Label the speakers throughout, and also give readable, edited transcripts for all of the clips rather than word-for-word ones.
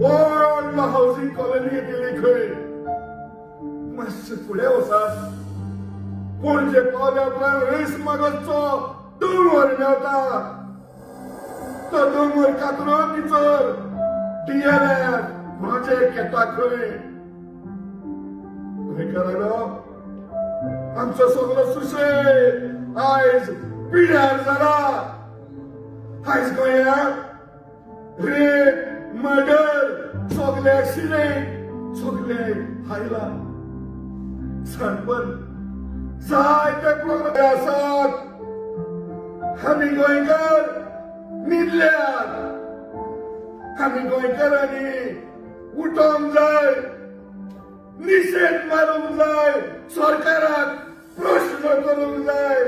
Speaker 1: व्हडलो housing colony घेतिल्ली खंय. मातशें फुडें वचात, पणजे पावल्या उपरांत रेस मागसचो दोंगर मेवता, तो दोंगर कातरून भितर डीएलएफ प्रोजेक्ट येता खंय. गोंयकारांनो, आमचो सगलो सुशेग आयज पिड्यार जाला. आयज गोंयांत रेप, मर्डर, सगले एक्सिडेंट, सगले आयला. सनबर्न जायते प्रोग्राम आसात. आमी गोंयकार न्हिदल्यात. आमी गोंयकारांनी उठोंक जाय, निशेध मारूंक जाय, सरकाराक प्रश्न करूंक जाय.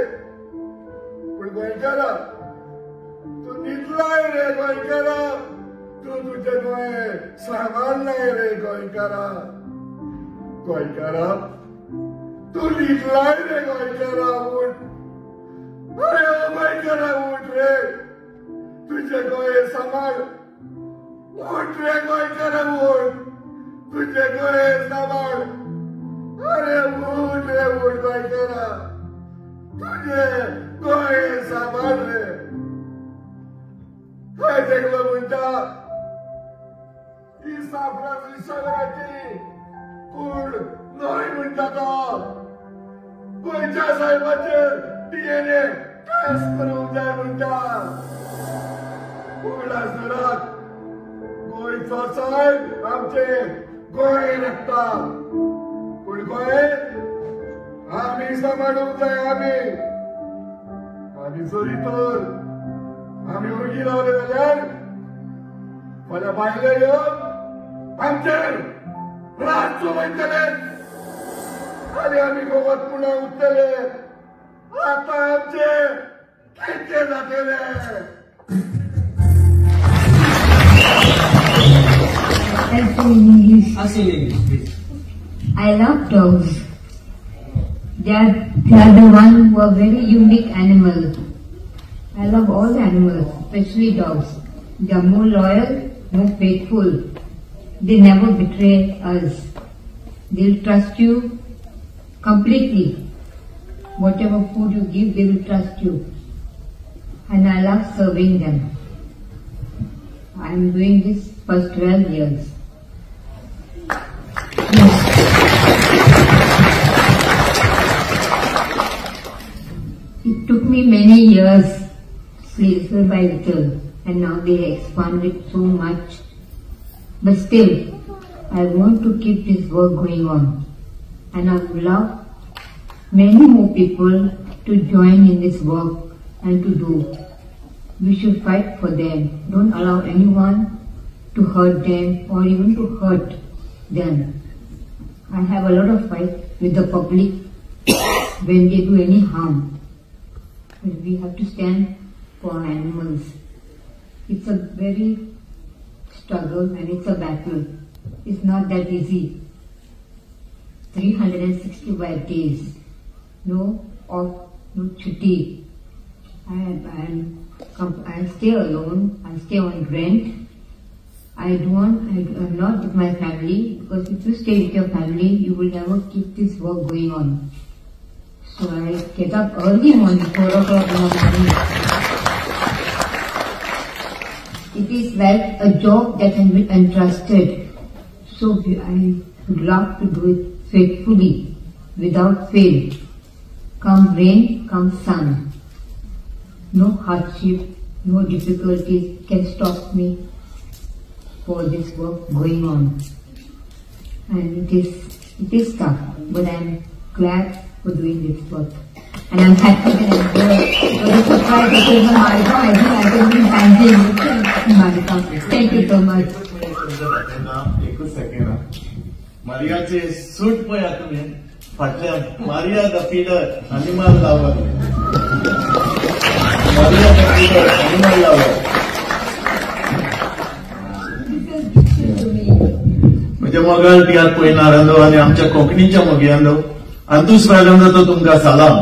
Speaker 1: पूण गोंयकारा, तूं न्हिदलाय रे गोंयकारा, तूं तुजें गोंय सांबाळनाय रे गोंयकारा. गोंयकारा, तूं न्हिदलाय रे गोंयकारा, उठ. अरे ओ गोंयकारा, उठ रे, तुजें गोंय सांबाळ. उठ रे गोंयकारा, उठ, तुजें गोंय सांबाळ. अरे उठ रे, उठ गोंयकारा, तुजें गोंय सांबाळ रे. आयज एकलो म्हणटा ही सान फ्रांसिस्काची कूड न्हय म्हणटा तो. गोंयच्या साहेबाचेर डीएनए टेस्ट करूंक जाय म्हणटा. उगडास धरात, गोंयचो साहेब आमचे गोंय राखता, पूण गोंय आमी सांबाळूंक जाय. आमी आमी जरी तर आमी ओगी रावले जाल्यार फाल्यां भायले येवन आमचेर राज चलयतले आनी आमी गोवात पुणा उरतले. आतां आमचे कितें जातले?
Speaker 2: I say in English, please.
Speaker 3: I love dogs. They are the one who are very unique animals. I love all the animals, especially dogs. They are more loyal, more faithful. They never betray us. They'll trust you completely. Whatever food you give, they will trust you. And I love serving them. I am doing this for 12 years. It took me many years, little by little, and now they expanded so much. But still, I want to keep this work going on. And I would love many more people to join in this work and to do. We should fight for them. Don't allow anyone to hurt them or even to hurt them. I have a lot of fight with the public when they do any harm. But we have to stand for our animals. It's a very struggle and it's a battle. It's not that easy. 365 days, no off, no chutti. I stay alone, I stay on rent. I'm not with my family, because if you stay with your family, you will never keep this work going on. So I get up early morning, 4 o'clock in the morning. It is like a job that has been entrusted. So I would love to do it faithfully, without fail. Come rain, come sun. No hardship, no difficulties can stop me for this work going on. And it is tough, but I am glad for doing this work. And I'm happy that I'm here. It was a surprise that even Marika, I think I can be panting. Marika, thank you so much.
Speaker 2: एकूच second. मारियाचे सूट पळया तुमी फाटल्यान, Maria the feeder animal lover. Maria the feeder animal lover. म्हणजे मोगाळ तियात्र पळयणारांनो आनी आमच्या कोंकणीच्या मोगयांनो, अंतूस राजांचो तो तुमकां सलाम.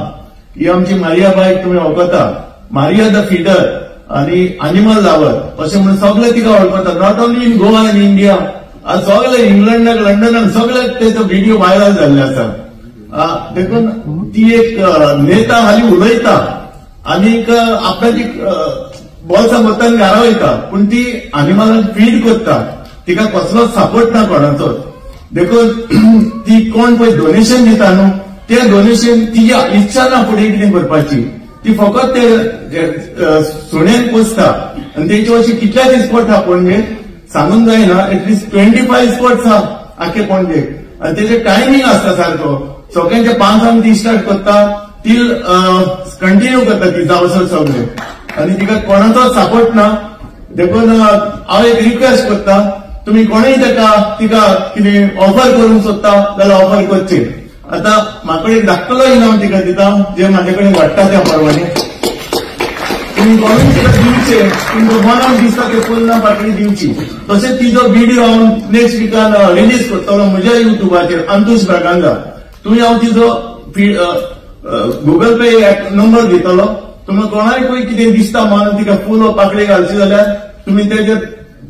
Speaker 2: ही आमची मारिया बायक तुमी वळखता, मारिया the feeder. आणि अॅनिमल लवर अशें म्हणून सगळे तिका वळखतात. Not only in Goa and India, आज सगळे इंग्लंडाक, लंडनाक सगळे तेचो व्हिडिओ व्हायरल जाल्ले आसा. देखून ती एक नेता हाली उलयता आनीक आपणाची बोल्सां भरता आनी घरा वयता, पूण ती अॅनिमलांक फीड करता, तिका कसलोच सपोर्ट ना कोणाचोच. देखून ती कोण पळय डोनेशन दिता न्हू, ते डोनेशन तिजी इच्छा ना फुडें कितें करपाची, ती फकत ते सुण्यांक पोसता. आनी तेचे अशे कितल्याचे स्पॉट आहा पणजे सांगून जायना, एटलिस्ट 25 स्पॉट्स आहा आख्खे पणजे. आनी तेजे टायमींग आसता सारको, सगळ्यांचे 5 ती स्टार्ट करता, ती कंटिन्यू करता ती जावसर सगळे, आनी तिका कोणाचोच सपोर्ट ना. देखून हांव एक रिक्वेस्ट करता, तुमी कोणूय ताका तिका कितें ऑफर करूंक सोदता जाल्यार ऑफर करचें. आतां म्हाका एक धाकटलो इनाम तिका दिता जे म्हाजे कडेन वाडटा त्या प्रमाणे तुमी कोणूय तिका दिवचे, तुमकां मनाक दिसता ते फुलां पाकळी दिवची. तशेंच तिजो व्हिडिओ हांव नेक्स्ट विकान रिलीज करतलो म्हज्या युट्यूबाचेर, अंतुश ब्रागांजा. तुमी हांव तिजो गुगल पे नंबर दितलो, तुमकां कोणाकूय कितें दिसता मनाक तिका फूल पाकळी घालची जाल्यार तुमी तेजे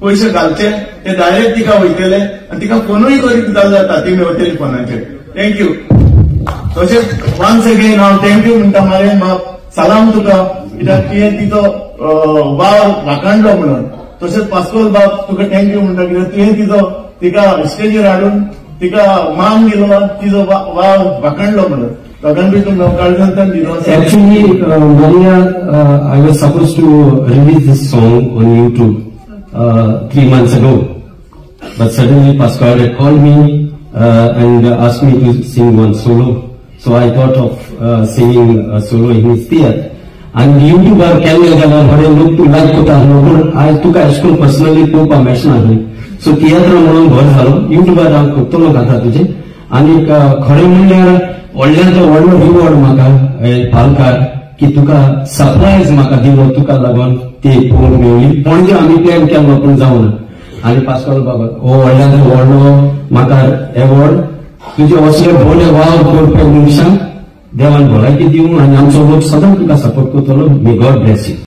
Speaker 2: पयशे घालचे, ते डायरेक्ट तिका वयतले आनी तिका फोनूय करीत जाल्यार जाता, ती मेवतली फोनाचेर. Thank you. तशेंच वन्स अगेन हांव thank you म्हणटा मारेन बाब, सलाम तुका, कित्याक तुवें तिचो वावर वाखाणलो म्हणून. तशेंच पास्कोल बाब तुका thank you म्हणटा, कित्याक तुवें तिचो तिका स्टेजीर हाडून तिका मान दिलो, तिचो वावर वाखाणलो म्हणून. दोगांकूय तुमकां काळजांतल्यान दिलो.
Speaker 4: Actually, Maria, I was supposed to release this song on YouTube 3 months ago, but suddenly Pasquale had called me and asked me to sing one solo. So I thought of singing a solo in his theatre. And YouTuber केल्ले जाल्यार बरे लोक तूं लायक करता आसलो, पूण आयज तुका अशें करून पर्सनली पळोवपाक मेळना आसलें. सो तियात्र म्हणून भर जालो, युट्यूबार हांव करतलो गाता तुजें. आनीक खरें म्हणल्यार व्हडल्याचो व्हडलो रिवॉर्ड म्हाका पालकार की तुका सरप्रायज म्हाका दिलो, तुका लागून ती पळोवंक मेवली. पणजे आमी प्लॅन केल्लो पूण जावना. आनी पास्कोल बाबा हो व्हडल्याचो व्हडलो म्हाका एवॉर्ड, तुजे असले बरे वावर करपी मनशांक देवान भलायकी दिवं आनी आमचो लोक सदांच तुका सपोर्ट करतलो. May God bless you.